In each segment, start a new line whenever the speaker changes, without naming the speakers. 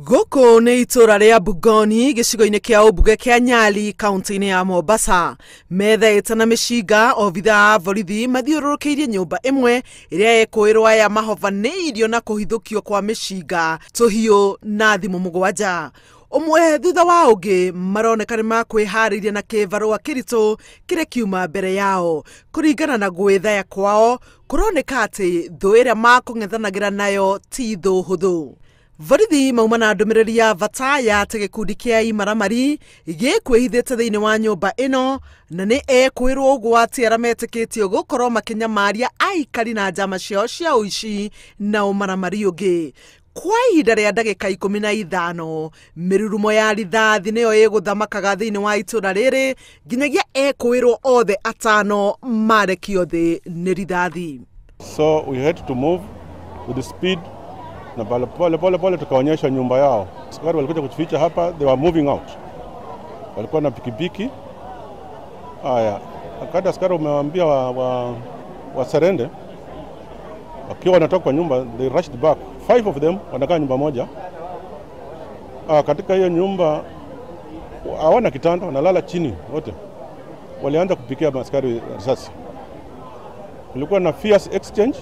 Gũkũ nĩ itũra rĩa Bugoni gĩcigo-inĩ kĩa ũmbunge kĩa Nyali kaunti-inĩ ya Mombasa. Methete na mĩcinga obithaa a borithi mathiũrũrũkĩirie nyũmba ĩmwe ĩrĩa ĩkũĩrwo aya mahovanĩirio na kũhithũkio kwa mĩcinga, tũhiũ na thimũ mũgwanja. Ũmwe thutha wa ũngĩ maroneka nĩ makwĩharĩirie na kĩbarũa kĩritũ kĩrĩa kiuma mbere yao. Kũringana na gwĩthaya kwao kũroneka atĩ thũ ĩrĩa makũng'ethanagĩra nayo ti thũ hũthũ. Borithi mauma na ndũmĩrĩri ya bata ya atĩ gĩkundi kĩa imaramari gĩkwĩhithĩte thĩinĩ wa nyũmba ĩno na nĩ ekwĩrwo ũgwati arĩa metĩkĩtio gũkorwo makĩnyamaria aikari na njama ciao cia ũici na ũmaramari ũngĩ. Kwa ihinda rĩa ndagĩka 15 mĩrurumo ya rithathi nĩyo ĩgũthamakaga thĩinĩ wa itũra rĩrĩ nginyagia ekwĩrwo othe atano marekio thĩ nĩ rithathi.
So we had to move with the speed na pole pole pole tukaonyesha nyumba yao. Askari walikuja kutuficha hapa, they were moving out. Walikuwa na pikipiki. Haya, akati askari wamewaambia wa surrender, wakiwa wanatoka kwa nyumba, they rushed back. 5 of them wanakaa nyumba moja. Katika hiyo nyumba hawana kitanda, wanalala chini wote. Walianza kupikia askari risasi. Kulikuwa na fierce exchange.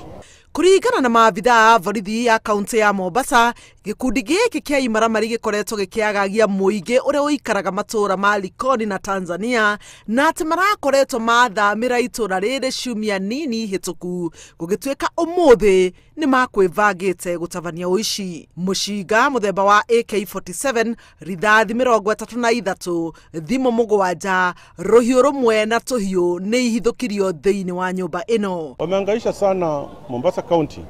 Kũringana na maabithaa a borithi ya kaunti ya Mombasa, gĩkundi gĩkĩ kĩa imaramari gĩkoretwo gĩkĩagagia mũingĩ ũrĩa ũikaraga matũũra ma Likoni na Tanzania, na atĩ marakoretwo mathamĩra itũũra rĩrĩ ciumia nini hĩtũku, gũgĩtuĩka ũmũthĩ nĩ makwĩbangĩte gũtabania ũici. Mũcinga mũthemba wa AK47, rithathi 33, thimũ mũgwanja, rũhiũ rũmwe na tũhiũ nĩ ihithũkirio thĩinĩ wa nyũmba ĩno.
Wamehangaisha sana Mombasa County.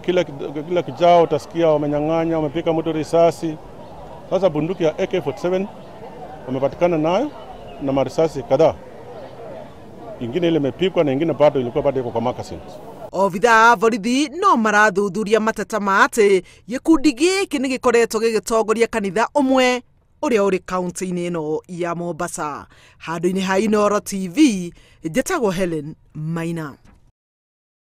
Kila kijao utasikia wamenyang'anya, wamepiga mtu risasi. Sasa bunduki ya AK47 wamepatikana nayo na marisasi kadhaa. Ingine ile imepikwa na ingine bado ilikuwa bado iko kwa magazines.
Obithaa a borithi no marathuthuria mateta ma atĩ gĩkundi gĩkĩ nĩ gĩkoretwo gĩgĩtongoria kanitha ũmwe ũrĩa ũrĩ kaunti-inĩ ĩno ya Mombasa. Handũ-inĩ ha Inooro TV, njĩtagwo Helen Maina.